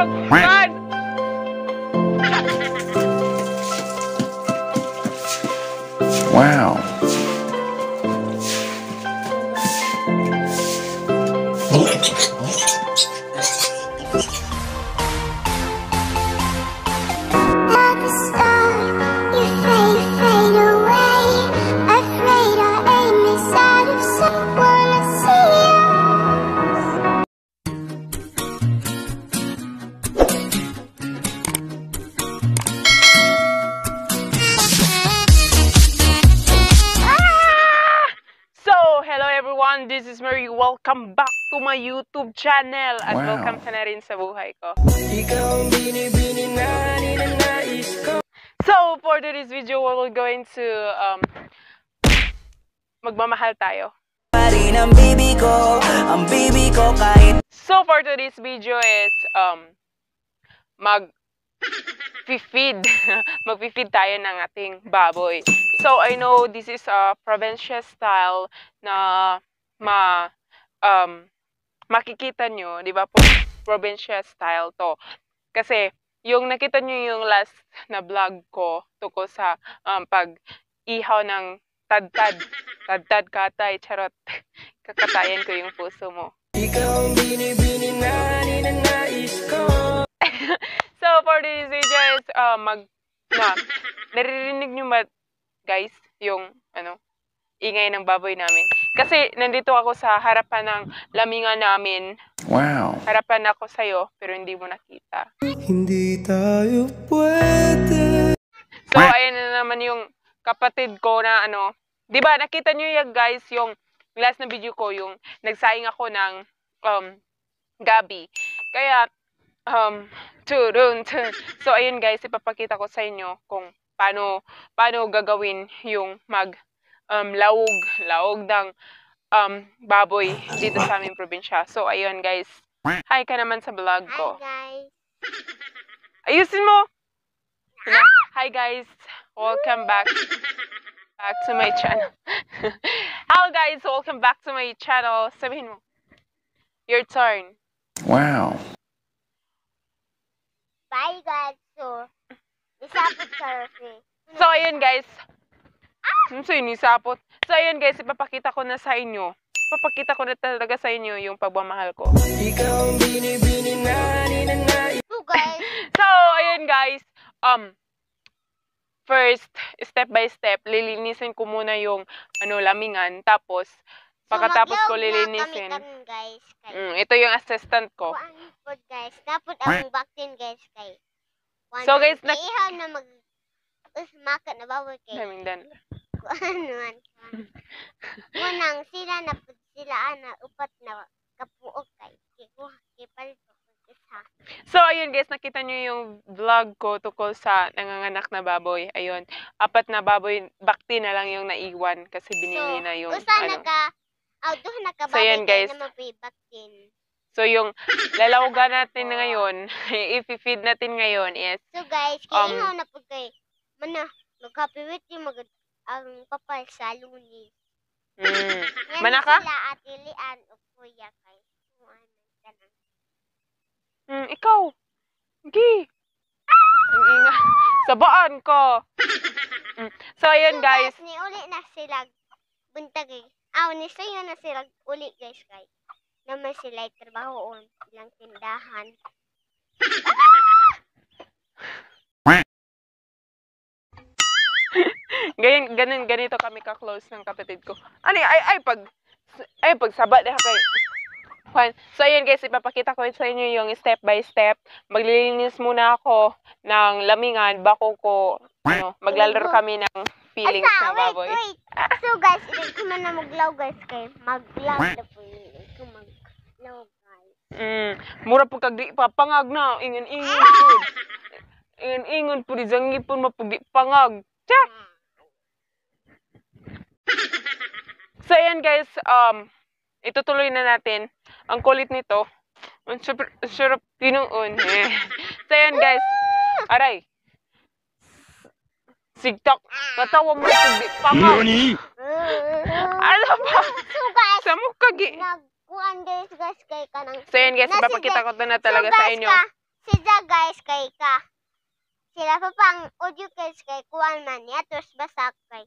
God! Wow. This is Mary. Welcome back to my YouTube channel at welcome ka na rin sa buhay ko. So, for today's video, we're going to magmamahal tayo. So, for today's video is mag-feed tayo ng ating baboy. So, I know this is a provincial style na makikita nyo, di ba po, provincial style to. Kasi, yung nakita nyo yung last na vlog ko tungkol sa pag-ihaw ng tadtad katay, charot. Kakatayan ko yung puso mo. So, for this video is, naririnig nyo ba, guys, yung, ingay ng baboy namin. Kasi, nandito ako sa harapan ng lamingan namin. Wow. Harapan ako sa'yo, pero hindi mo nakita. Hindi tayo pwede. So, ayan na naman yung kapatid ko na, diba, nakita nyo yan, guys, yung last na video ko, yung nagsaing ako ng, gabi. Kaya, so, ayun, guys, ipapakita ko sa inyo kung paano gagawin yung lawog ng baboy dito sa aming probinsya. So, ayun, guys. Hi ka naman sa vlog ko. Hi, guys. Ayusin mo! Hi, guys. Welcome back to my channel. Hello, guys. Welcome back to my channel. Sabihin mo. Your turn. Wow. Bye, guys. So, isapot sa Rosie. So, ayun, guys. Inisapot. So, ayun, guys. Ipapakita ko na sa inyo. Ipapakita ko na talaga sa inyo yung pagmamahal ko. So, ayun, guys. First, step by step, lilinisin ko muna yung lamingan. Tapos, pagkatapos ko lilinisin. Guys, ito yung assistant ko. Guys. Dapat ang vaccine, guys, kay. So, guys, ihaw na makat na baboy kay. Daming dan. Munang sila na upat na kapuok kay. So, ayun, guys, nakita nyo yung vlog ko tungkol sa nanganganak na baboy. Ayun, 4 na baboy, bakti na lang yung naiwan kasi binili na yung So, ayun, guys. So, yung lalawagan natin ngayon, i-feed natin ngayon is so, guys, kaihaw na po kay magkapiwit yung ang papal sa Lunis. Manaka? Sila at ilian o kuya kay. Ikaw. Gi. Ang inga. Sabaan ko. So, ayun, guys. Ni uli na sila buntag eh. Ni sayo na sila uli, guys, kay. Naman sila trabahoon ilang tindahan. Ganito kami ka-close ng kapatid ko. Pag sabat na kay Juan. So, ayun, guys, ipapakita ko sa inyo yung step by step. Maglilinis muna ako ng lamingan bako ko, maglalaro kami ng feelings ng baboy. Wait. So, guys, hindi ko man na maglaw, guys, kay maglaw na po yun. Maglaw, guys. Mura po kagdi papangag na. Ingon-ingon. Ingon-ingon po, di zangipon mapugi pangag. Tsa! So, ayan, guys, itutuloy na natin. Ang kulit nito. Ang sarap pinuon. So, ayan, guys. Aray. Sigtak. Katawa mo pagdi pangag. Ano ba? So, guys, sa mukha gi. nagkuhan, guys, kay kanang. So, ayan, guys, ipapakita ko na talaga sa inyo. Sila guys kay ka. Sila pa pang audio guys kay kuwan man niya. Tapos basta kay.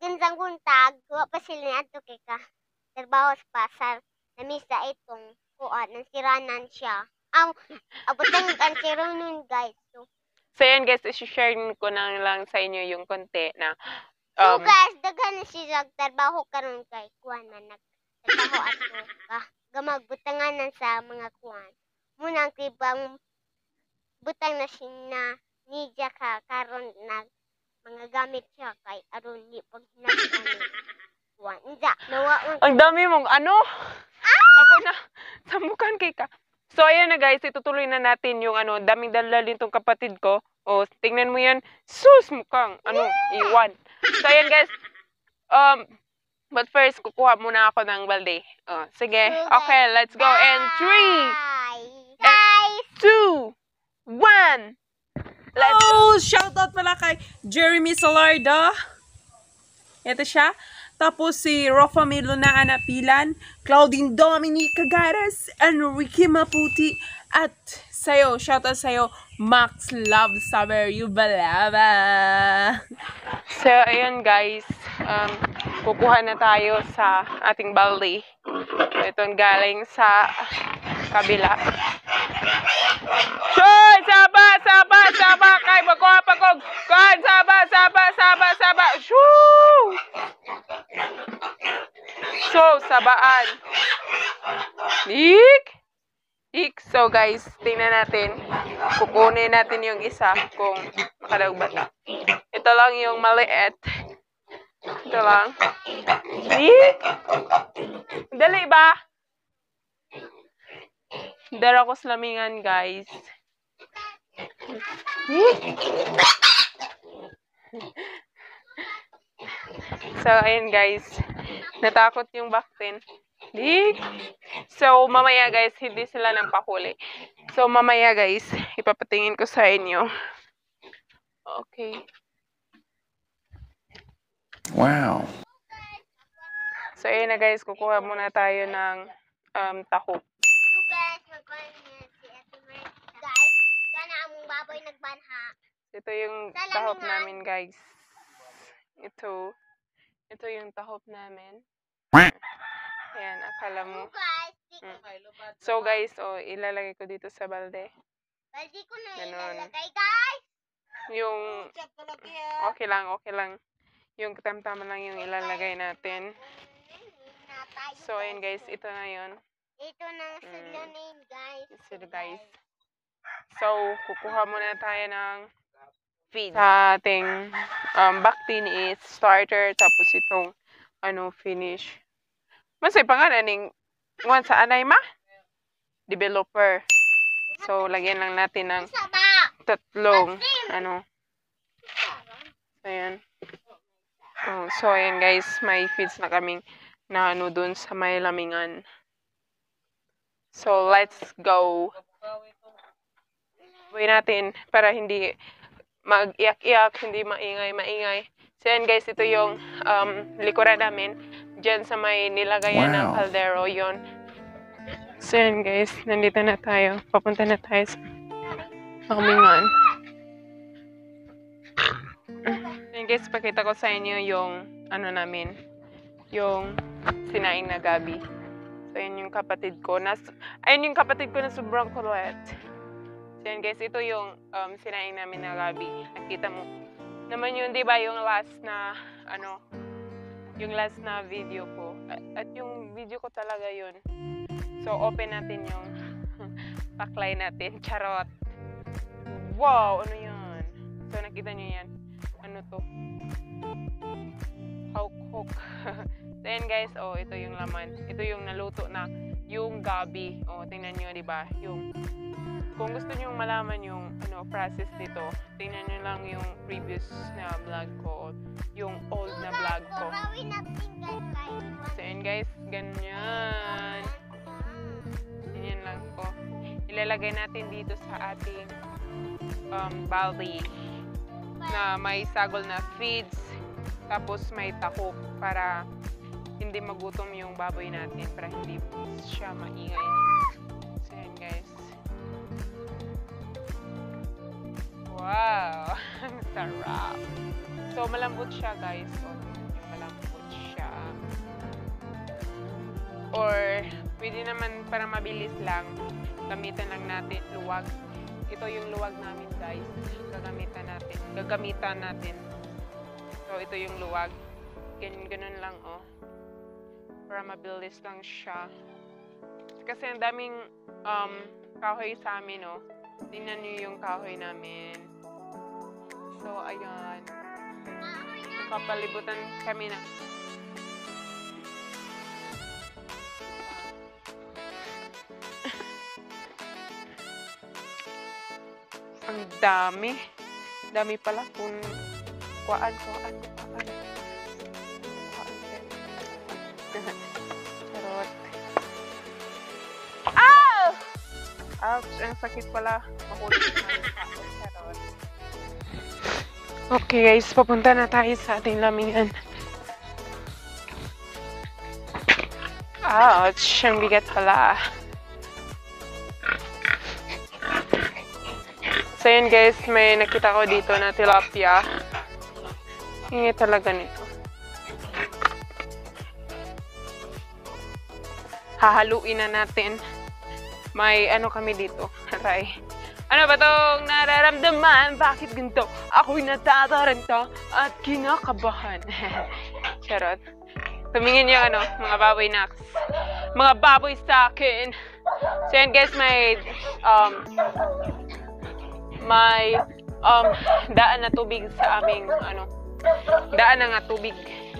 Gansang kuntag. Kuha pa sila niya to kay ka. Trabaho sa pasar. Namisa itong kuwan. Nansiranan siya. Ang abutang kansiro nun guys. So yan guys, isi-share ko na lang sa inyo yung konti na So guys, daghan na siya trabaho karon kay kuwan man nagtrabaho ato ka. Gamagbutangan sa mga kuwan. Muna ang kibang butang na siya niya ka karon na mga gamit siya kay aron ni pag hinagani kuwan. Inja, nawa ang dami mong ano? Ako na samukan kay ka. So ayan na guys, itutuloy na natin yung ano, daming dalalin tong kapatid ko. O, tingnan mo yan. Sus, mukhang, iwan. So ayan guys, but first, kukuha muna ako ng balde. Sige, okay, let's go. And 3, 2, 1. Let's go. Shoutout pala kay Jeremy Salarda. Ito siya. Tapos si Rafa Milona Anapilan, Claudine Dominic Cagares, Enrique Maputi, at sa'yo, shoutout sa'yo, Max Love Saber Yubalaba. So, ayan guys, kukuha na tayo sa ating balde. Itong galing sa kabila. Shoy! Saba! Kay magkuha pagkog! Kuhan! Saba! Shoo! So, sabaan. Ik. So, guys, tingnan natin. Kukunin natin yung isa kung makadagbat. Ito lang yung maliit. Ito lang. Dali ba? Dara ko slamingan, guys. So, ayun guys. Natakot yung baktin. So, mamaya guys, hindi sila nang pahuli. So, mamaya guys, ipapatingin ko sa inyo. Okay. Wow. So, ayun na guys, kukuha muna tayo ng tahop. So guys, magkuhan niya si Ate Mer. Guys, sana among baboy nagbanha. Ito yung tahop namin guys. Ito yung tahop namin. Ayan, akala mo. So guys, ilalagay ko dito sa balde. Balde ko na Ganon. ilalagay guys. Yung, okay lang. Yung katamtama lang yung ilalagay natin. So, ayun guys, ito na yun. Ito na sila name guys. So, guys. So, kukuha muna tayo ng feed. Sa ating baktin is starter, tapos itong finish. Masay pa nga naning sa anay ma? Developer. So, lagyan lang natin ng tatlong ayan. So, ayan guys, may feeds na kaming na dun sa may lamingan. So, let's go. Buhay natin para hindi mag-iyak-iyak, hindi maingay. So, yan guys, ito yung likuran namin. Diyan sa may nilagayan ng kaldero, yon. So, yan guys, nandito na tayo. Papunta na tayo sa lamingan. Yan guys, pakita ko sa inyo yung namin. Yung sinaing na gabi. So, yan yung kapatid ko. Ayun yung kapatid ko na sobrang kulit. So, yan guys, ito yung sinaing namin na gabi. Nakita mo naman yun, di ba, yung last na, yung last na video ko. At yung video ko talaga yun. So, open natin yung paklay natin. Charot. Wow, ano yan? So, nakita nyo yan. Ano to? Hawk. So, yan guys, ito yung laman. Ito yung naluto na yung gabi. Tingnan nyo, di ba? Yung, kung gusto nyo malaman yung process nito, tingnan nyo lang yung previous na vlog ko, yung old na vlog ko. So, yan guys, ganyan. Ganyan lang po. Ilalagay natin dito sa ating balde na may sagol na feeds, tapos may tahop para hindi magutom yung baboy natin, para hindi siya maingay. So, yan guys. Wow! Ang sarap. So, malambot siya, guys. So, malambot siya. Or, pwede naman para mabilis lang, gamitan lang natin luwag. Ito yung luwag namin, guys. Gagamitan natin. So, ito yung luwag. Ganun lang, oh. Para mabilis lang siya. Kasi ang daming kahoy sa amin, oh. Tingnan niyo yung kahoy namin. So, ayan. Kapalibutan kami na. Ang dami. Dami pala kung kuan. Charot. Ah! Ouch! Ang sakit pala. Mahulog namin sa akin. Charot. Okay guys, papunta na tayo sa ating lamingan. Ouch! Ang bigat pala. So yun guys, may nakita ko dito na tilapia. Hingi talaga nito. Hahaluin na natin. May ano kami dito. Aray. Ano ba tong nararamdaman? Bakit ganito? Ako'y natataranta at kinakabahan. Charot. Tumingin yung ano, mga baboy naks. Mga baboy sa akin. So yun guys, may daan na tubig sa aming daan na nga tubig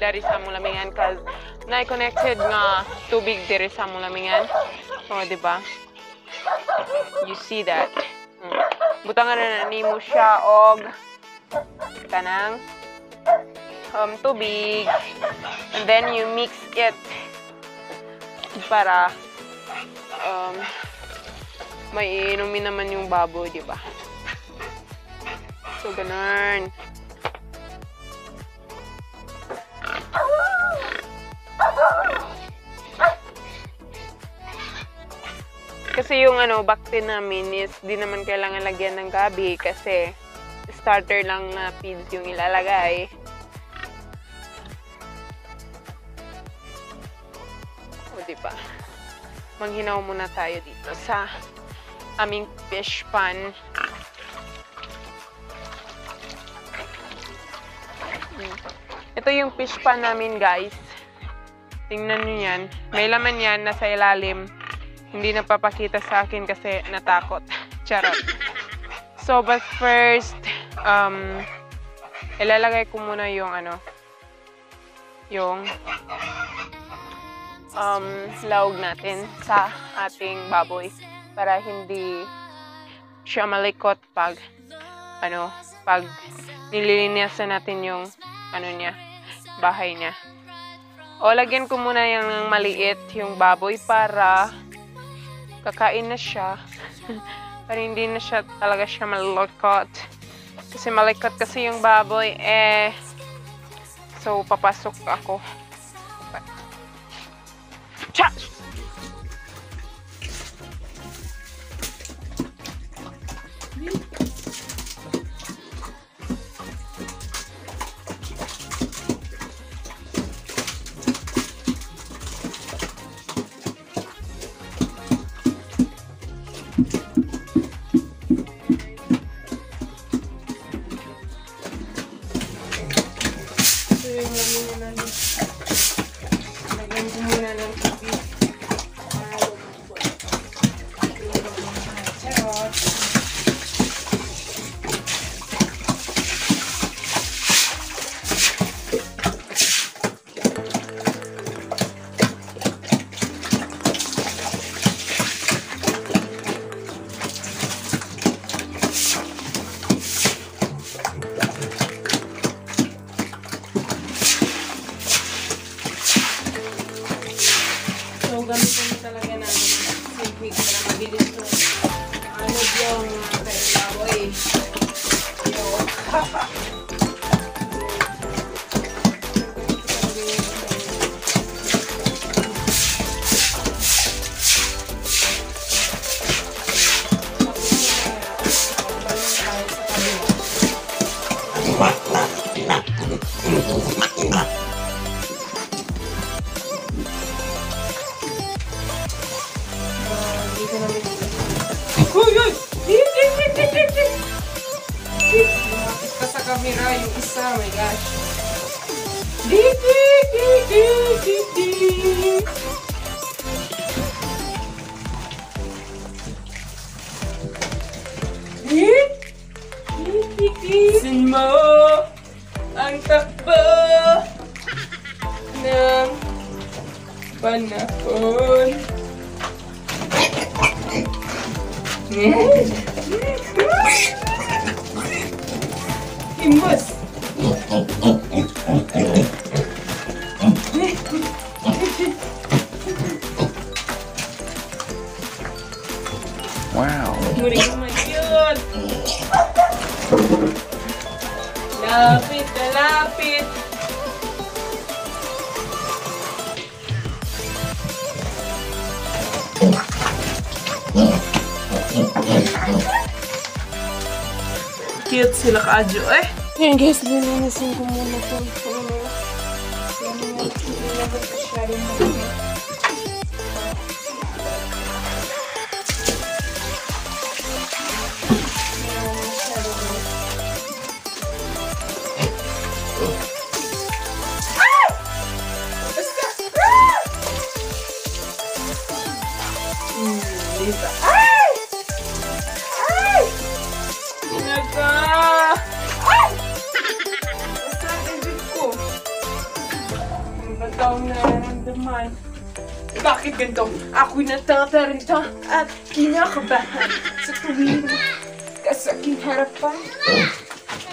dari sa among lamingan cause na-connected nga tubig dari sa among lamingan. Oh, di ba? You see that? Butangan na nimo siya og kanang tubig and then you mix it para may inumin naman yung baboy, di ba? So, ganun. Kasi yung bakte namin is di naman kailangan lagyan ng gabi kasi starter lang na feeds yung ilalagay. O, diba? Manghinaw muna tayo dito sa aming fish pan. Ito yung fish pan namin, guys. Tingnan nyo yan. May laman yan nasa ilalim. Hindi napapakita sa akin kasi natakot. Charot. So, but first, ilalagay ko muna yung yung laog natin sa ating baboy para hindi siya malikot pag pag nililinisan natin yung niya, bahay niya. O, lagyan ko muna yung maliit, yung baboy para kakain na siya. Para hindi na siya talaga siya malikot. Kasi malikot kasi yung baboy, so, papasok ako. Cha! Gamitin mo talaga namin sipig para mabilis to. Yung baboy. dito namin. Uy! Uy! Lumapit ka sa camera yung isa. Oh my gosh. Sin mo ang takbo ng panahon. Imbas. Wow. Muling magyod. Lapit na lapit. Cute sila kaadyo eh. Yan guys, lilinisin ko muna ito. Ay! Ay! Naga! Ay! Basta ang ko. Ang bataw na naramdaman. Bakit ganito? Ako'y natatarita at kinakabahan sa tuwing sa aking harapan.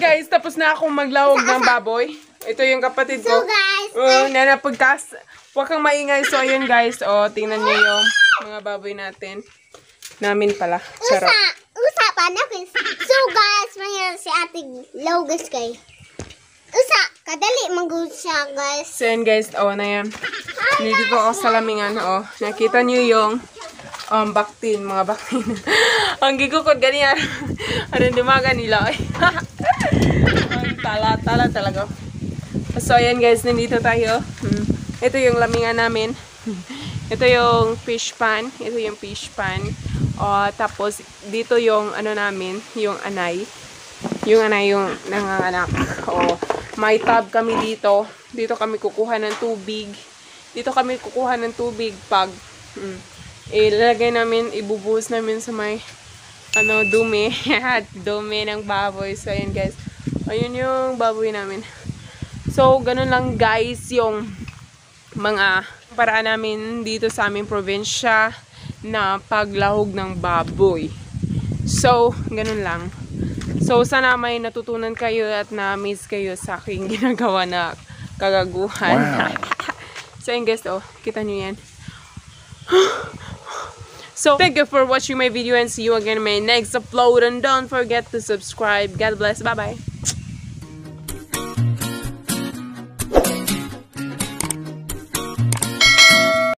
Guys, tapos na akong maglawag ng baboy. Ito yung kapatid ko. So guys, Nanapagkas. Huwag kang maingay. So, ayun guys. O, tingnan niyo yung mga baboy natin. Namin pala. Charot. usapan natin. So guys, mayroon si Ate Logus kay. Kadali mag siya guys. So yan guys, na yan. Nandito ko ako sa lamingan, Nakita niyo yung baktin, mga baktin. Ang gigukod ganyan. Anong dumaga nila, Ang tala talaga. So ayan guys, nandito tayo. Ito yung lamingan namin. Ito yung fish pan. Tapos dito yung namin, yung anay. Yung anay yung nanganganak. May tub kami dito. Dito kami kukuha ng tubig. Pag ilalagay namin, ibubuhos namin sa may dumi. Dumi ng baboy. So ayan guys. Ayun yung baboy namin. So ganun lang guys yung mga paraan namin dito sa aming probinsya na paglahog ng baboy. So, ganun lang. So, sana may natutunan kayo at na-miss kayo sa aking ginagawa na kagaguhan. Wow. So, yun guys, kita nyo yan. So, thank you for watching my video and see you again in my next upload. And don't forget to subscribe. God bless. Bye-bye.